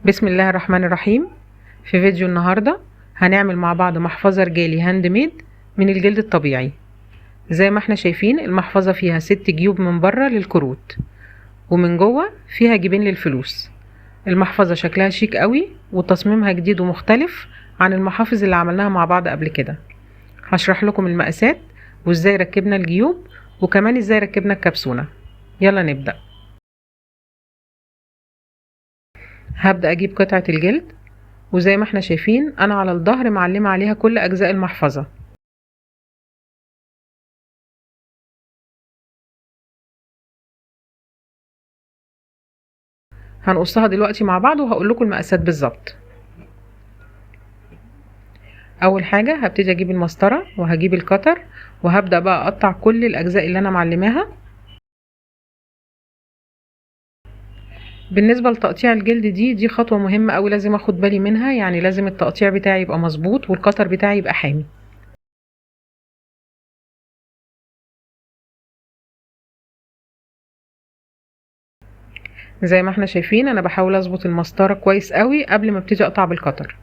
بسم الله الرحمن الرحيم. في فيديو النهاردة هنعمل مع بعض محفظة رجالي hand made من الجلد الطبيعي. زي ما احنا شايفين المحفظة فيها 6 جيوب من بره للكروت، ومن جوه فيها جيبين للفلوس. المحفظة شكلها شيك قوي وتصميمها جديد ومختلف عن المحافظ اللي عملناها مع بعض قبل كده. هشرح لكم المقاسات وازاي ركبنا الجيوب وكمان ازاي ركبنا الكبسونة. يلا نبدأ. هبدأ اجيب قطعة الجلد، وزي ما احنا شايفين انا على الظهر معلمة عليها كل اجزاء المحفظة. هنقصها دلوقتي مع بعض وهقول لكم المقاسات بالظبط. اول حاجة هبتدي اجيب المسطرة وهجيب الكتر، وهبدأ بقى اقطع كل الاجزاء اللي انا معلماها. بالنسبة لتقطيع الجلد دي خطوة مهمة أوي لازم اخد بالي منها، يعني لازم التقطيع بتاعي يبقى مظبوط والقطر بتاعي يبقى حامي. زي ما احنا شايفين انا بحاول اظبط المسطرة كويس قوي قبل ما ابتدي اقطع بالقطر.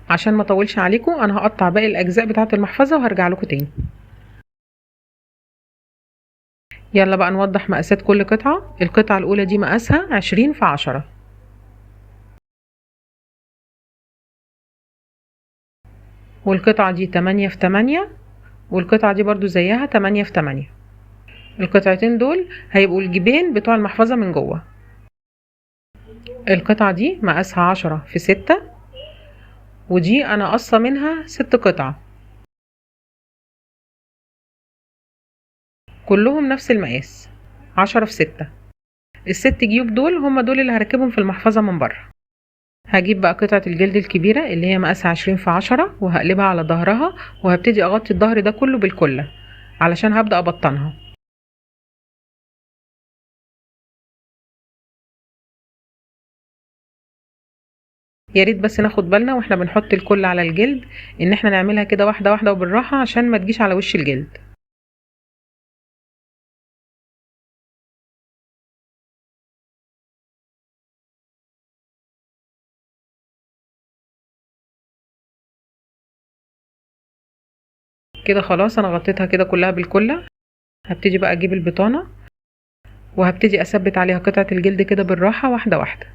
عشان ما اطولش عليكم انا هقطع باقي الاجزاء بتاعه المحفظه وهرجع لكم تاني. يلا بقى نوضح مقاسات كل قطعه. القطعه الاولى دي مقاسها 20 في 10، والقطعه دي 8 في 8، والقطعه دي برضو زيها 8 في 8. القطعتين دول هيبقوا الجيبين بتوع المحفظه من جوه. القطعه دي مقاسها 10 في 6، ودي انا قصة منها 6 قطع كلهم نفس المقاس 10 في 6. الست جيوب دول هم دول اللي هركبهم في المحفظة من بره. هجيب بقى قطعة الجلد الكبيرة اللي هي مقاسها 20 في 10 وهقلبها على ظهرها، وهبتدي اغطي الظهر ده كله بالكلة علشان هبدأ ابطنها. يا ريت بس ناخد بالنا واحنا بنحط الكل على الجلد ان احنا نعملها كده واحده واحده وبالراحه عشان ما تجيش على وش الجلد. كده خلاص انا غطيتها كده كلها بالكله. هبتدي بقى اجيب البطانه وهبتدي اثبت عليها قطعه الجلد كده بالراحه واحده واحده.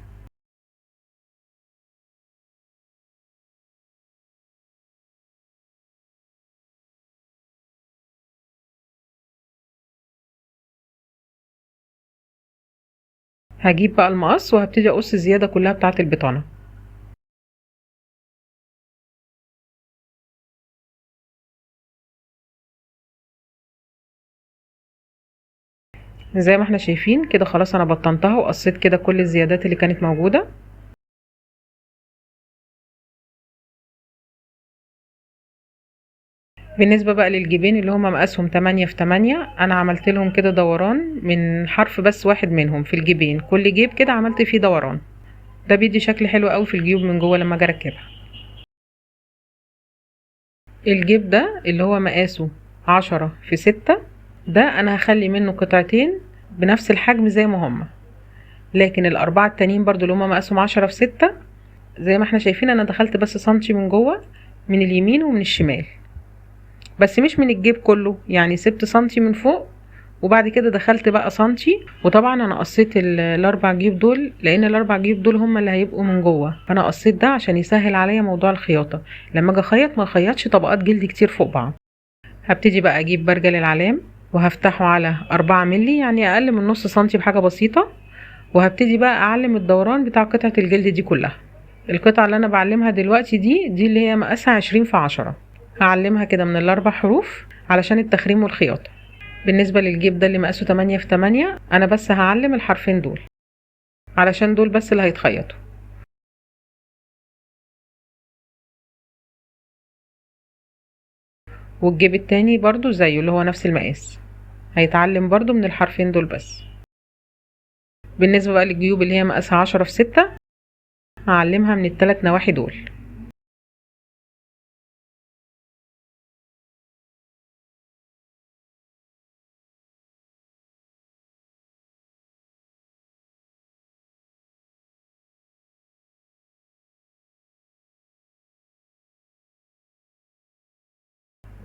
هجيب بقى المقص وهبتدي اقص الزياده كلها بتاعه البطانه. زي ما احنا شايفين كده خلاص انا بطنتها وقصيت كده كل الزيادات اللي كانت موجوده. بالنسبة بقى للجيبين اللي هما مقاسهم 8 في 8، انا عملت لهم كده دوران من حرف بس واحد منهم في الجيبين، كل جيب كده عملت فيه دوران. ده بيدي شكل حلو قوي في الجيوب من جوه لما اجي اركبها. الجيب ده اللي هو مقاسه 10 في 6 ده انا هخلي منه قطعتين بنفس الحجم زي ما هما، لكن الاربعة التانيين برضو اللي هما مقاسهم 10 في 6 زي ما احنا شايفين انا دخلت بس سنتي من جوه من اليمين ومن الشمال، بس مش من الجيب كله، يعني سبت سنتي من فوق وبعد كده دخلت بقى سنتي. وطبعا انا قصيت الاربع جيوب دول لان الاربع جيوب دول هما اللي هيبقوا من جوه، فانا قصيت ده عشان يسهل عليا موضوع الخياطه لما اجي اخيط ما اخيطش طبقات جلد كتير فوق بعض. هبتدي بقى اجيب برجل العلام وهفتحه على 4 ملي، يعني اقل من نص سنتي بحاجه بسيطه، وهبتدي بقى اعلم الدوران بتاع قطعه الجلد دي كلها. القطعه اللي انا بعلمها دلوقتي دي اللي هي مقاسها 20 في 10، هعلمها كده من الاربع حروف علشان التخريم والخياطه. بالنسبه للجيب ده اللي مقاسه 8 في 8 انا بس هعلم الحرفين دول علشان دول بس اللي هيتخيطوا. والجيب التاني برضو زيه اللي هو نفس المقاس، هيتعلم برضو من الحرفين دول بس. بالنسبة بقى للجيوب اللي هي مقاسها 10 في 6 هعلمها من التلات نواحي دول.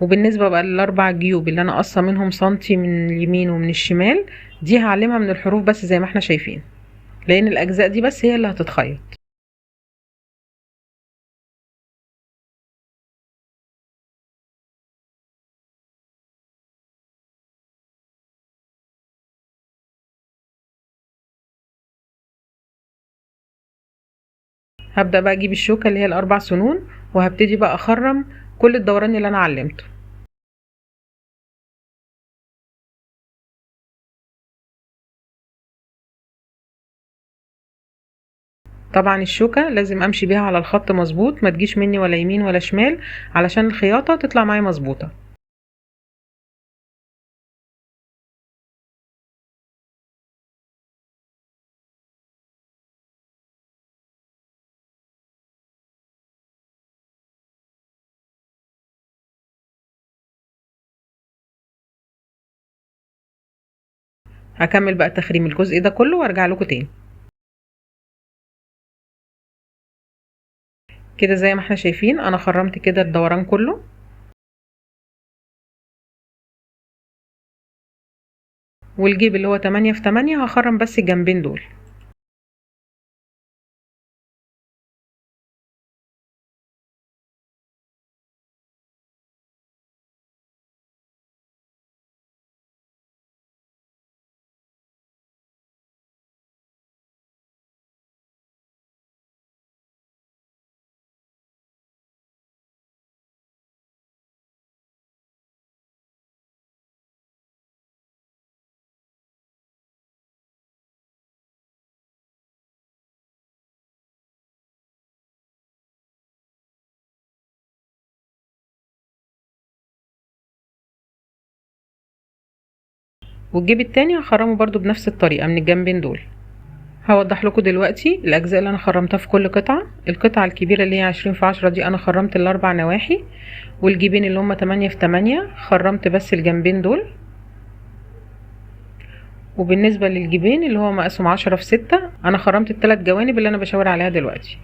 وبالنسبة بقى للأربع جيوب اللي أنا قاصة منهم سنتي من اليمين ومن الشمال، دي هعلمها من الحروف بس زي ما احنا شايفين، لأن الأجزاء دي بس هي اللي هتتخيط. هبدأ بقى أجيب الشوكة اللي هي الأربع سنون، وهبتدي بقى أخرم كل الدوران اللي أنا علمته. طبعا الشوكة لازم امشي بيها على الخط مظبوط، ما تجيش مني ولا يمين ولا شمال علشان الخياطة تطلع معايا مظبوطة. هكمل بقى تخريم الجزء ده كله وارجع لكم تاني. كده زي ما احنا شايفين انا خرمت كده الدوران كله. والجيب اللي هو 8 في 8 هخرم بس الجنبين دول. والجيب التاني هخرمه برضو بنفس الطريقة من الجنبين دول. هوضح لكم دلوقتي الأجزاء اللي أنا خرمتها في كل قطعة. القطعة الكبيرة اللي هي 20 في 10 دي أنا خرمت الأربع نواحي، والجيبين اللي هما 8 في 8 خرمت بس الجنبين دول. وبالنسبة للجيبين اللي هو مقاسهم 10 في 6 أنا خرمت التلات جوانب اللي أنا بشاور عليها دلوقتي.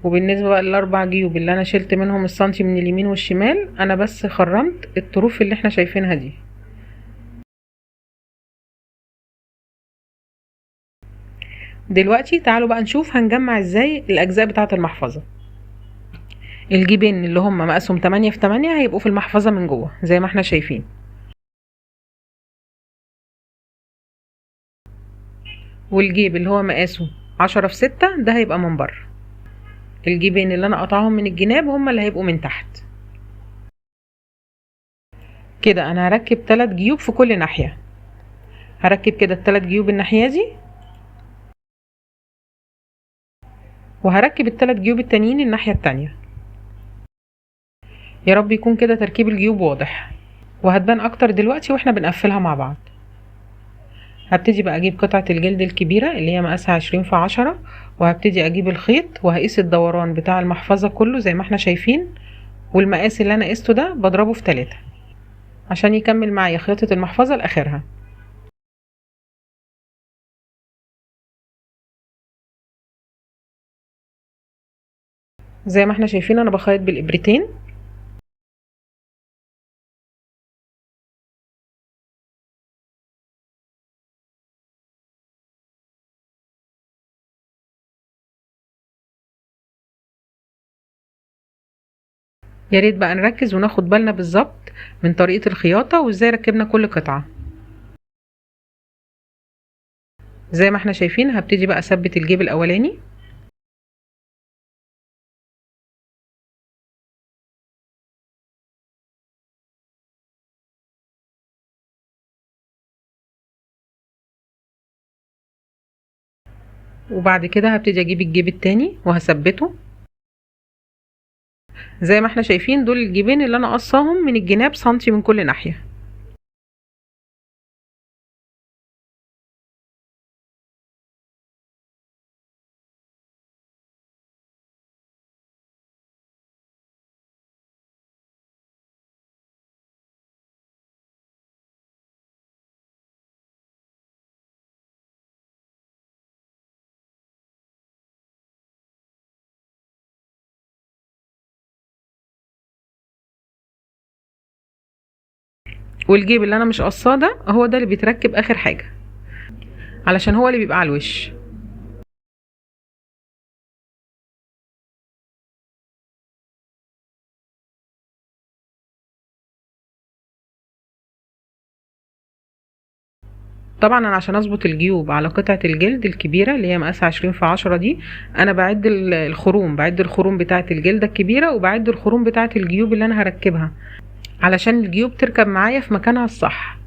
وبالنسبة بقى للأربع جيوب اللي أنا شلت منهم السنتي من اليمين والشمال، أنا بس خرمت الطروف اللي احنا شايفينها دي. دلوقتي تعالوا بقى نشوف هنجمع ازاي الأجزاء بتاعة المحفظة. الجيبين اللي هم مقاسهم 8 في 8 هيبقوا في المحفظة من جوه زي ما احنا شايفين. والجيب اللي هو مقاسه 10 في 6 ده هيبقى من بره. الجيبين اللي انا قطعهم من الجناب هم اللي هيبقوا من تحت. كده انا هركب 3 جيوب في كل ناحية. هركب كده التلات جيوب الناحية دي، وهركب التلات جيوب التانيين الناحية التانية. يا رب يكون كده تركيب الجيوب واضح، وهتبان اكتر دلوقتي واحنا بنقفلها مع بعض. هبتدي بقى اجيب قطعة الجلد الكبيرة اللي هي مقاسها 20 في 10، وهبتدي اجيب الخيط وهقيس الدوران بتاع المحفظة كله زي ما احنا شايفين، والمقاس اللي انا قيسته ده بضربه في 3 عشان يكمل معايا خياطة المحفظة لاخرها. زي ما احنا شايفين انا بخيط بالابرتين. يا ريت بقى نركز وناخد بالنا بالظبط من طريقة الخياطة وازاي ركبنا كل قطعة. زي ما احنا شايفين هبتدي بقى اثبت الجيب الاولاني. وبعد كده هبتدي اجيب الجيب التاني وهثبته. زي ما احنا شايفين دول الجيبين اللي انا قصاهم من الجناب سنتي من كل ناحية. والجيب اللي انا مش قصاه ده هو ده اللي بيتركب اخر حاجة علشان هو اللي بيبقى على الوش. طبعا انا عشان اظبط الجيوب على قطعة الجلد الكبيرة اللي هي مقاسها 20 في 10 دي، انا بعد الخروم، بعد الخروم بتاعة الجلدة الكبيرة وبعد الخروم بتاعة الجيوب اللي انا هركبها علشان الجيوب تركب معايا في مكانها الصح.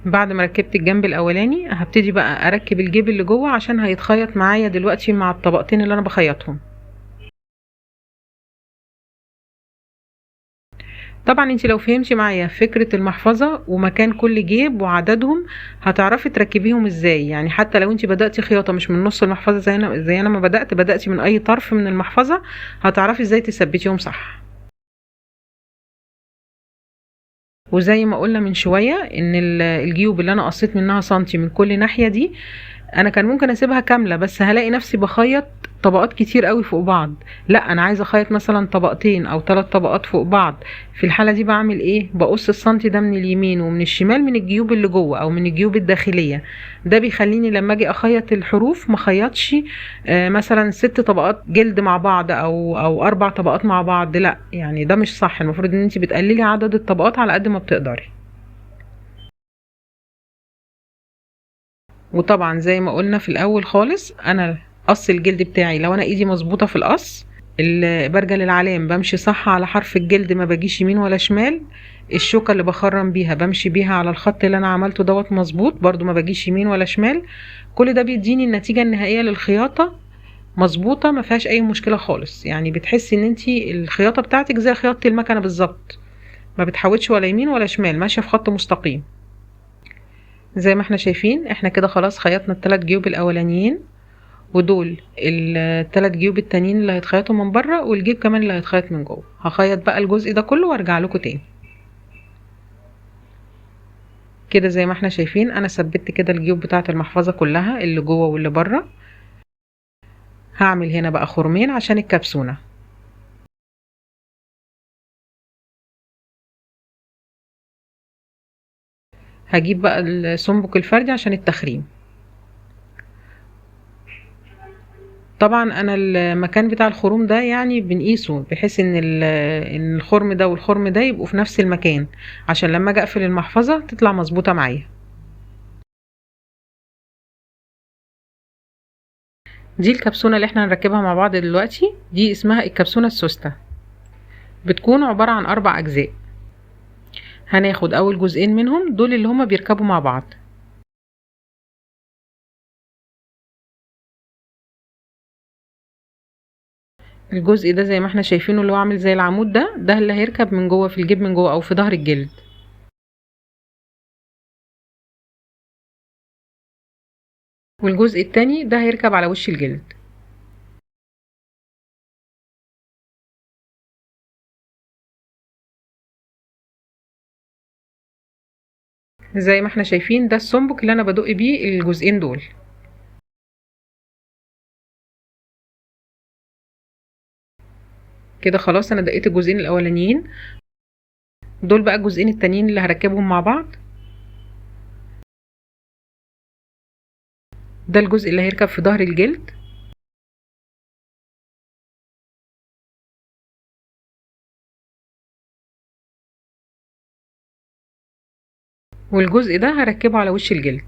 بعد ما ركبت الجنب الاولاني هبتدي بقى اركب الجيب اللي جوه عشان هيتخيط معايا دلوقتي مع الطبقتين اللي انا بخيطهم. طبعا انت لو فهمتي معايا فكرة المحفظة ومكان كل جيب وعددهم هتعرفي تركبيهم ازاي. حتى لو انت بدأتي خياطة مش من نص المحفظة زي انا ما بدأتي من اي طرف من المحفظة هتعرفي ازاي تثبتيهم صح. وزي ما قلنا من شوية ان الجيوب اللي انا قصيت منها سنتي من كل ناحية دي انا كان ممكن اسيبها كاملة، بس هلاقي نفسي بخيط طبقات كتير قوي فوق بعض. لا، انا عايزة اخيط مثلا طبقتين او 3 طبقات فوق بعض. في الحالة دي بعمل ايه؟ بقص السنتي ده من اليمين ومن الشمال من الجيوب اللي جوه او من الجيوب الداخلية. ده بيخليني لما اجي اخيط الحروف ما خيطش، مثلا 6 طبقات جلد مع بعض او 4 طبقات مع بعض. لا، ده مش صح. المفروض ان انت بتقللي عدد الطبقات على قد ما بتقدري. وطبعا زي ما قلنا في الاول خالص انا قص الجلد بتاعي لو انا ايدي مظبوطه في القص، برجل العلام بمشي صح على حرف الجلد، ما باجيش يمين ولا شمال. الشوكه اللي بخرم بيها بمشي بيها على الخط اللي انا عملته دوت مظبوط، برضو ما باجيش يمين ولا شمال. كل ده بيديني النتيجه النهائيه للخياطه مظبوطه، ما فيهاش اي مشكله خالص. بتحسي ان انتي الخياطه بتاعتك زي خياطه المكنه بالظبط، ما بتحاولش ولا يمين ولا شمال، ماشيه في خط مستقيم. زي ما احنا شايفين احنا كده خلاص خيطنا التلات جيوب الاولانيين، ودول التلات جيوب التانيين اللي هيتخيطوا من بره، والجيب كمان اللي هيتخيط من جوه. هخيط بقى الجزء ده كله وارجع لكم تاني. كده زي ما احنا شايفين انا ثبتت كده الجيوب بتاعه المحفظه كلها اللي جوه واللي بره. هعمل هنا بقى خرمين عشان الكبسونه. هجيب بقى السنبك الفردي عشان التخريم. طبعا انا المكان بتاع الخروم ده بنقيسه بحيث ان الخرم ده والخرم ده يبقوا في نفس المكان، عشان لما اجي اقفل المحفظة تطلع مظبوطة معايا. دي الكبسونة اللي احنا هنركبها مع بعض دلوقتي، دي اسمها الكبسونة السوستة. بتكون عبارة عن 4 اجزاء. هناخد اول جزئين منهم دول اللي هما بيركبوا مع بعض. الجزء ده زي ما احنا شايفينه اللي هو عامل زي العمود ده، ده اللي هيركب من جوه في الجيب من جوه او في ظهر الجلد. والجزء التاني ده هيركب على وش الجلد. زي ما احنا شايفين ده السنبك اللي انا بدق بيه الجزئين دول. كده خلاص انا دقيت الجزئين الاولانيين دول. بقى الجزئين التانيين اللي هركبهم مع بعض، ده الجزء اللي هيركب في ظهر الجلد. والجزء ده هركبه على وش الجلد.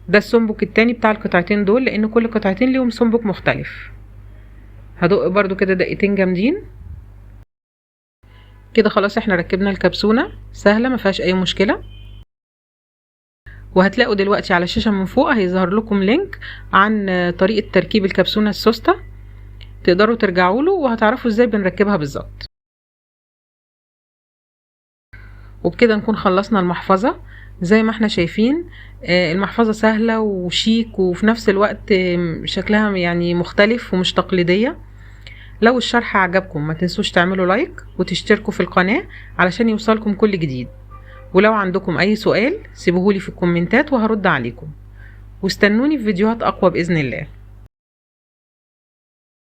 ده السنبك التاني بتاع القطعتين دول، لان كل قطعتين ليهم سنبك مختلف. هدق برضو كده دقيقتين جامدين كده. خلاص احنا ركبنا الكبسونة، سهلة ما فيهاش اي مشكلة. وهتلاقوا دلوقتي على الشاشة من فوق هيظهر لكم link عن طريقة تركيب الكبسونة السوستة، تقدروا ترجعوا له وهتعرفوا ازاي بنركبها بالظبط. وبكده نكون خلصنا المحفظة. زي ما احنا شايفين المحفظة سهلة وشيك، وفي نفس الوقت شكلها يعني مختلف ومش تقليدية. لو الشرح عجبكم ما تنسوش تعملوا like وتشتركوا في القناة علشان يوصلكم كل جديد. ولو عندكم اي سؤال سيبوهولي في الكومنتات وهرد عليكم. واستنوني في فيديوهات اقوى بإذن الله.